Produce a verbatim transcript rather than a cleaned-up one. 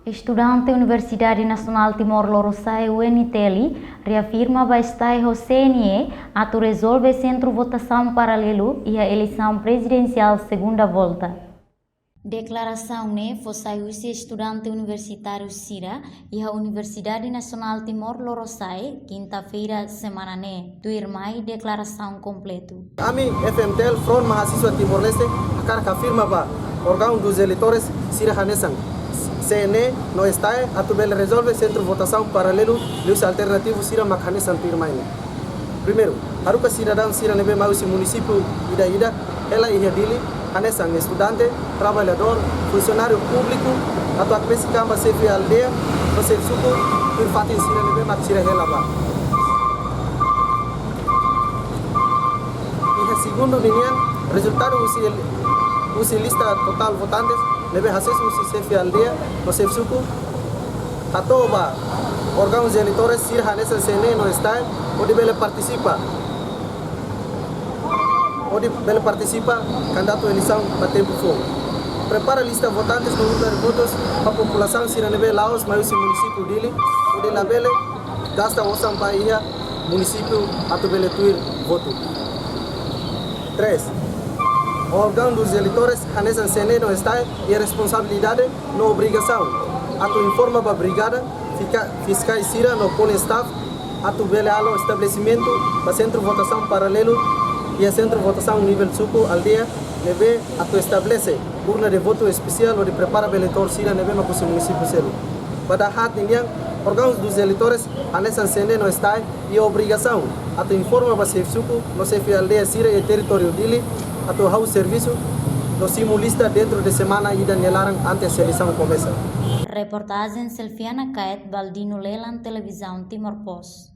Estudante Universidade Nasionál Timor Lorosa'e, U N T L, reafirma ba STAE ho C N E atu rezolve sentru votasaun paralelu iha eleisaun prezidensiál segunda volta. Deklarasaun ne'e fó sai husi estudante universitáriu sira iha Universidade Nasionál Timor Lorosa'e, kinta-feira semana ne'e. Tuirmai deklarasaun kompletu. Ami F M T L, Front Mahasiswa Timor-Leste, hakarak afirma ba órgaun dos eleitores sira hanesan C N E no STAE atu bele rezolve sentru votasaun paralelu liuhusi alternativu sira mak hanesan tuirmai ne'e. Primeiru, haruka sidadaun sira ne'ebé mai husi munisípiu ida-idak hela iha Dili, hanesan estudante, traballadór, funsionáriu públiku, atu hakbesik an ba xefe aldeia no xefe suku, tuir fatin sira ne'ebé mak sira hela ba. Iha segundu ninian, rezultadu husi, husi lista totál votantes ne'ebé hasesu husi xefe aldeia no xefe suku, hato'o ba órgaun eleitores sira hanesan C N E no STAE hodi bele partisipa, hodi bele partisipa kandidatu eleisaun ba tempu foun. Prepara lista votantes no urna de votus ba populasaun sira ne'ebé la'ós mai husi munisípiu Dili, hodi labele gasta osan ba iha munisípiu atu bele tuir votu. Três, órgaun dos eleitores hanesan C N E no STAE iha responsabilidade no obrigasaun atu informa ba brigada, fika-, fiskais sira no polling staff atu bele halo estabelesimentu ba sentru votasaun paralelu iha sentru votasaun nivel suku, aldeia, ne'ebé atu estabelese urna de votu espesiál hodi prepara ba eleitór sira ne'ebé mak husi munisípiu seluk. Ba dahaat ninian, órgaun dos eleitores hanesan C N E no STAE iha obrigasaun atu informa ba xefe suku no xefe aldeia sira iha territóriu Dili atu hahú servisu no simu lista dentru de semana ida nia laran antes eleisaun komesa. Reportajen Selfiana Kaet, Baldino Lelan, Televizaun Timor Post.